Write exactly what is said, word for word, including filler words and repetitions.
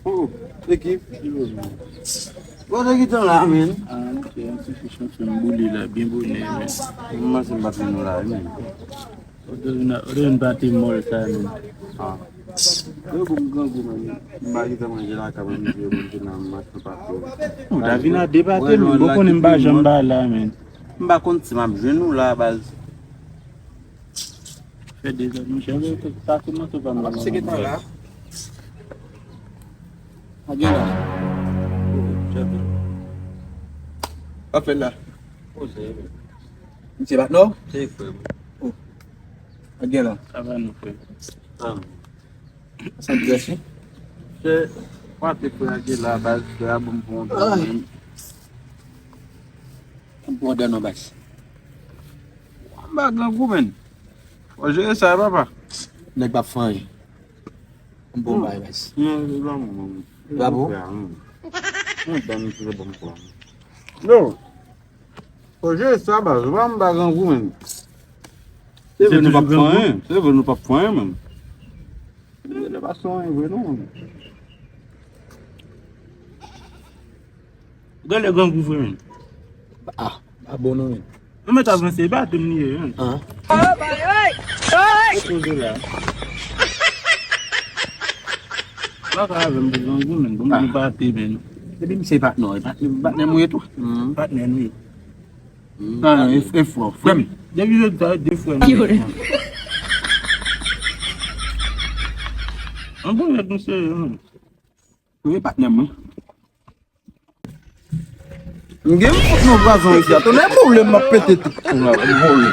Oh, ekip. Kote ki tan la, men? Ah, ok, yon ti fish m fè m boule la, byen bonè, men. M panse m pa fin nou la, men. Oto vin a, oto vin pati mòl sa, men. Ah. Yo, bon, m grangou, men. M pa gentan manje la, ka manje, manje nan mach, m pa fè. Ou ta vin a debate, men, bon, konnen m pa janm ba la, men. M pa konn si m ap jwenn ou la, baz. Fè dezòd, monchè, sa kòmanse pa mal. Se gentan la. A gen la. Chèf. Sa fè la. Misye bat non? Se frè m. Oh. A gen la. Sa va non, frè. Ah. Sa dwèt, wi. Se, pati frè a gen la, baz, frè a bon pou yon dòmi. Bon, dòmi, baz. M pa grangou, men. Fò jere sa, papa. Nèg p ap fè anyen. M bon bay, baz. Non, se pa mwen. Se pa pou? Non, dan misye se bon pou. Yo. Fò jere sa, baz. Ou pa m pa grangou, men. Se vre nou p ap fè anyen. Se vre nou p ap fè anyen, men. Lè pa son vre non. Gade grangou vre, men. Ah, pa bon non, men. Ou mèt avanse, e pa de m li ye, men. Ah. Ou poze la. Ou pa ka avè m pou grangou, men. Bon, m bate, men. Epi misye patnè, patnè, patnè m ou ye tou. Patnè nou ye. Ah, e, e frè, frè m. Depi jodi sa, de frè m. An bon nèg nou serye, men. Wi, patnè m, wi. M gen m fout nou vwazon isi a. Tonnè boule, m ap pete tout kou la, m vole.